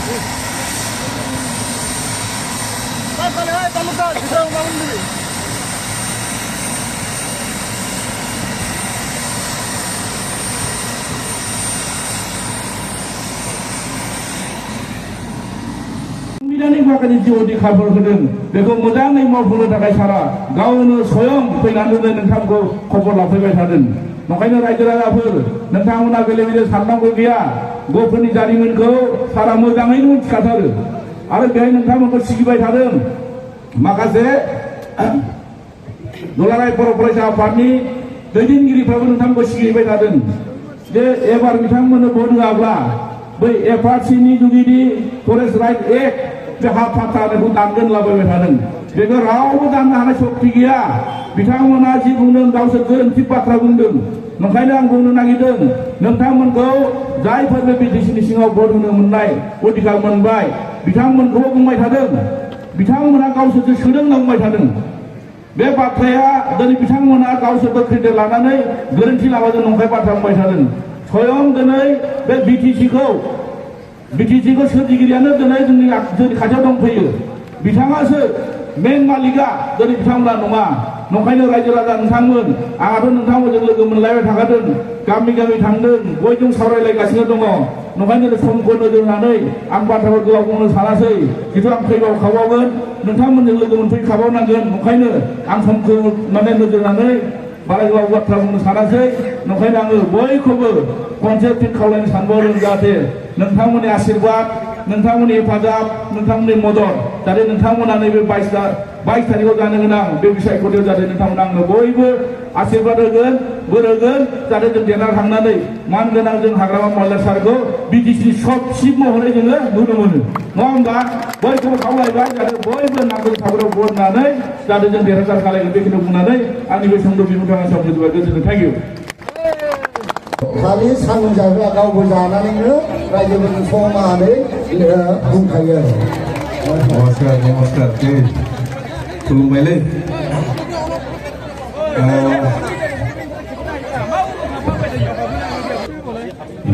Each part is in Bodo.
संविधानिक माखासे जिउ अधिकारफोर होदों बेखौ मोजाङै मावफुंनो थाखाय सारा गावनो स्वयं फैनानै नोंथांखौ खबर लाफैबाय थादों नंखायनो रायजो राजाफोर नोंथांमोना बेले बेले साननांगौ गैया गफोरनि जारिमिनखौ सारा मोजाङैनो मिथिखाथारो आरो बेहाय नोंथांमोनखौ सिगिबाय थादों माखासे दुलाराय बर' फरायसा आफादनि दैदेनगिरिफ्राबो नोंथांखौ सिगिबाय थादों जे एबार बिथांमोननो भट होआब्ला बै एफआरसिनि जुगिदि फरेस्ट राइट एक्ट बे हा फाथाखौ दानगोन लाबायबाय थादों बेखौ रावबो दाननो हानाय सक्ति गैया बिथांमोना जि बुंदों गावसोर गोरोन्थि बाथ्रा बुंदों नंखायनो आं बुंनो नागिरदों नोंथांमोनखौ जायफोर बे बिटिसिनि सिङाव भट होनो मोननाय अधिकार मोनबाय बिथांमोनखौबो बुंबाय थादों बिथांमोना गावसोरसो सोदों होनना बुंबाय थादों बे बाथ्राया दिनै बिथांमोना गावसोरबो क्रेडिट लानानै गोरोन्थि लामाजों नंखाय बाथ्रा बुंबाय थादों स्वयं दिनै बे बिटिसिखौ सोरजिगिरियानो दिनै जोंनि खाथियाव दंफैयो बिथाङासो मेन मालिकआ दिनै बिथांमोना नङा नंखायनो रायजो राजा नोंथांमोन आंहाथ' नोंथांमोनजों लोगो मोनलायबाय थाखादों गामि गामि थांदों बयजों सावरायलायगासिनो दङ नंखायनो समखौ नोजोर होनानै आं बाथ्राखौ गोलाव बुंनो सानासै खिन्थु आं फैबाव खाबावगोन नोंथांमोनजों लोगो मोनफैखाबावनांगोन नंखायनो आं समखौ नोजोर होनानै बारा गोलाव बाथ्रा बुंनो सानासै नंखायनो आङो बयखौबो खनसे फिन खावलायनो सानबावदों जाहाथे नोंथांमोननि आशीर्बाद नोंथांमोननि हेफाजाब नोंथांमोननि मदद जाहाथे नोंथांमोना नैबे 22 तारिखआव जानो गोनां बे बिसायख'थियाव जाहाथे नोंथांमोना आंनो बयबो आशीर्बाद होगोन बोर होगोन जाहाथे जों देरना थांनानै मान गोनां जों हाग्रामा महिला सारखौ बिटिसिनि सब चिफ महरै जोङो नुनो मोनो नङा होमबा बयखौबो खावलायबाय जाहाथे बयबो नांगौ साबराव भट होनानै जाहाथे जों देरहासार खालामगोन बेखिनिखौ बुंनानै आंनि बे सुंद' बिबुंथि आं फोजोबबाय गोजोनथों थेंक इउ खालि साननि जाग्रा गावबो जानानैनो रायजोफोरजों समानै बुंखायो नमस्कार खुलुमबायलै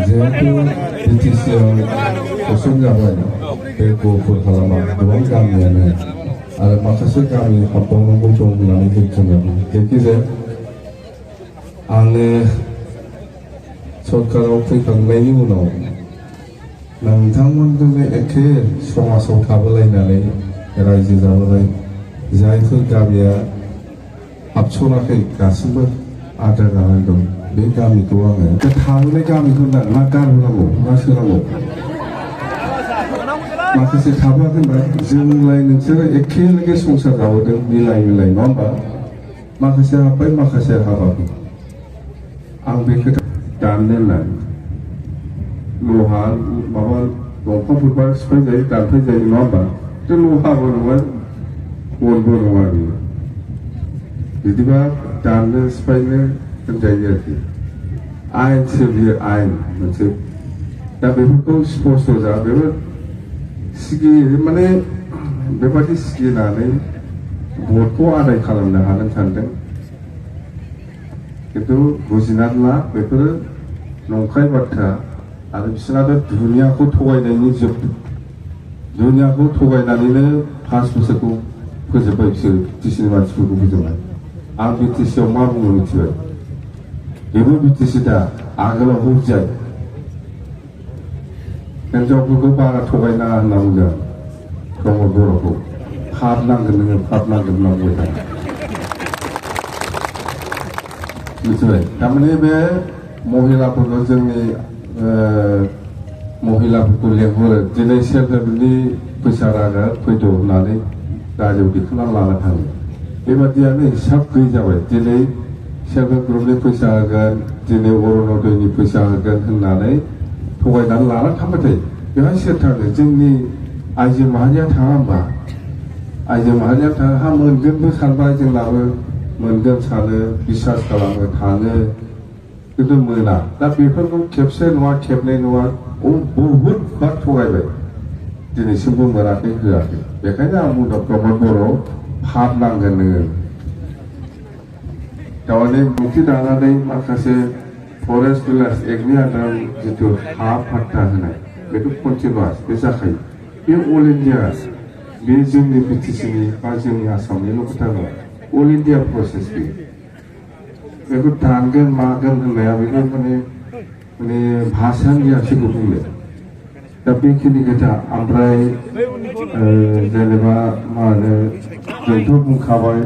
जिहेतु बिटिसिआव फसन जाबाय बे गफुर खालामा गोबां गामियानो आरो माखासे गामि हाबबावनांगौ दं होननानै जोङो जायखिजाया आङो सरकाराव फैखांनायनि उनाव नोंथांमोनजोंनो एखे समाजाव थाबोलायनानै रायजो जाबोबाय जायफोर गामिया हाबसनाखै गासिबो आद्रा जानानै दं बे गामिखौ आङो थाबोनाय गामिखौ ना गारबोनांगौ ना सोनांगौ माखासे थाबोआखैबा जोंलाय नोंसोरो एखे लोगो संसार जाबोदों मिलाय नङा होमबा माखासे हाब्बाय माखासे हाबाखै आं बे खोथा दाननो होननानै लहा माबा दंफांफोरबा सिफाय जायो दानफाय जायो नङा होमबा बे लहाबो नङा बनबो नङा बेयो बिदिबा दाननो सिफायनो होनजायो आरोखि आयेनसो बियो आयेन मोनसे दा बेफोरखौ स्पस्ट' जा बेबो सिगियो माने बेबादि सिगिनानै भटखौ आदाय खालामनो हागोन सानदों किन्तु बुजिनानै ला बेफोरो नंखाय बाथ्रा आरो बिसोरनाथ' दुनियाखौ थगायनायनि दुनियाखौ थगायनानैनो 5 बोसोरखौ फोजोब्बाय बिसोर बिटिसिनि मानसिफोरखौ फोजोबबाय आं बिटिसिआव मा बुंनो मिथिबाय बेबो बिटिसि दा आगोलाव बुजाय हिन्जावफोरखौ बारा थगायनाङा होनना बुंदों प्रमद बर'खौ फाब नांगोन नोङो फाब नांगोन होनना बुंबाय थादों मिथिबाय थारमाने बे महिलाफोरखौ जोंनि महिलाफोरखौ लेंहरो दिनै सेल्फ हेल्पनि फैसा रागा फैद' होननानै रायजोआव दिखांना लाना थाङो बेबादियानो हिसाब गैयै जाबाय दिनै सेल्फ हेल्प ग्रुपनि फैसा होगोन दिनै अरुण'दयनि फैसा होगोन होननानै थगायनानै लाना थांबाय थायो बेवहाय सोर थाङो जोंनि आइजो माहारिया थाङा होमबा आइजो माहारिया थाङा हा मोनगोनबो सानबाय जोंनाबो मोनगोन सानो बिसास खालामो थाङो किन्तु मोना दा बेफोरखौ खेबसे नङा खेबनै नङा बहुद बार थगायबाय दिनैसिमबो मोनाखै होआखै बेखायनो आं बुंदों प्रमद बर' फाब नांगोन नोङो थारमाने मुक्ति दानानै माखासे फरेस्ट भिलेज एक्टनि आन्दाराव जिथु हा फाट्टा होनाय बेखौ कन्टिनिउआस बे जाखायो बे अल इन्डिया बे जोंनि बिटिसिनि बा जोंनि आसामनिल' खोथा नङा अल इन्डिया प्रसेस बेखौ दानगोन मागोन होननाया बेखौ माने भाषानि आसिखौ बुंनो दा बेखिनि खोथा ओमफ्राय जेनेबा मा होनो जोंथ' बुंखाबाय